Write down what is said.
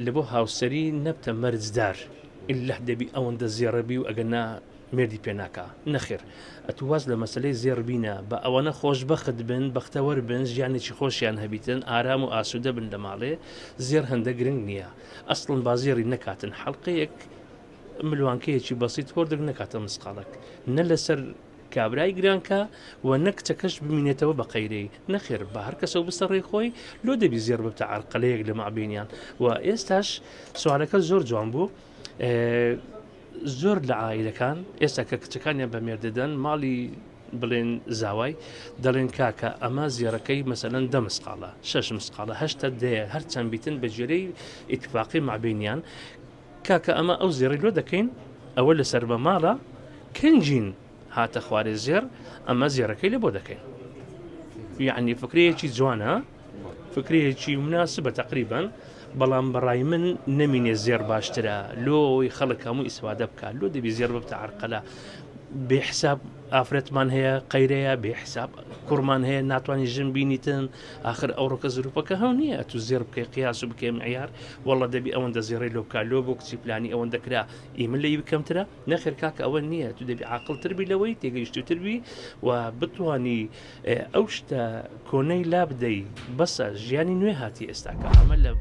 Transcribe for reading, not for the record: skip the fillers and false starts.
لە بۆ هاوسەری نەبتە مەرجدار ئیللە دەبی ئەوەندە زێڕە بی و ئەگەر نا مێردی پێ ناکا نەخێر ئەتوو واز لە مەسەلەی زێڕ بینە بە ئەوەنە خۆشبەخت بن بەختەوەر بن ژیانێکی خۆشیان هەبیتن ئارام و ئاسوودە بن لە ماڵێ زێڕ هەندە گرنگ نییە ئەسڵەن با زێڕی نەکاتن حەڵقەیەک ملوانکەیەکی بەسیت هۆردک نەکاتە مسقاڵک نە لەسەر کابرای گرانکە و نە کچەکەش بمینێتەوە بە قەیرەی نەخێر بە هەر کەسەو بستە ڕێی خۆی لۆ دەبی زێڕ ببتە عەرقەلەیەک لە مابینیان و ئێستاش سوالەکە زۆر جوان بوو زۆر لە عایلەکان ئێستا کە کچەکانیان بە مێردەدەن ماڵی بڵێن زاوای دەڵێن کاکە ئەمە زێڕەکەی مەسەلەن دە مسقاڵە شەش مسقاڵە هەشتە دەیە هەرچەند بیتن بە گوێرەی ئیتفاقی مابینیان کاکە ئەمە ئەو زێڕی لۆ دەکەین ئەوە لەسەر بە ماڵە کنجین هاتە خوارێ زێڕ ئەمە زێڕەکەی لە بۆ دەکەین یعنی فکرەیەکی جوانە فکرەیەکی مناسبە تقریبان بەڵام بەڕای من نەمینێ زێڕ باشترە لۆی خەڵک هەموو ئیسفادە بکات لۆ دەبی زێڕ ببتە عرقەلە بێ حساب ئافرەتمان هەیە قەیرەیە بێ حساب کوڕمان هەیە ناتوانانی ژن بینیتن آخر ئەوڕۆکە زروفەکە هەو نییە تو زێڕ بکەی قیاس و بکەی معیار واللە دەبی ئەوەندە زێڕی لۆ بکا لۆ بۆ کچی پلانی ئەوەندە کرا ئی من لێی بکەمترە نەخێر کاکە ئەوە نییە تو دەبی عاقڵتر بی لەوەی تێگەیشتوتر بی و بتوانی ئەو شتە کۆنەی لا بدەی بەسە ژیانی نوێ هاتی ئێستاکە ئەمە لە.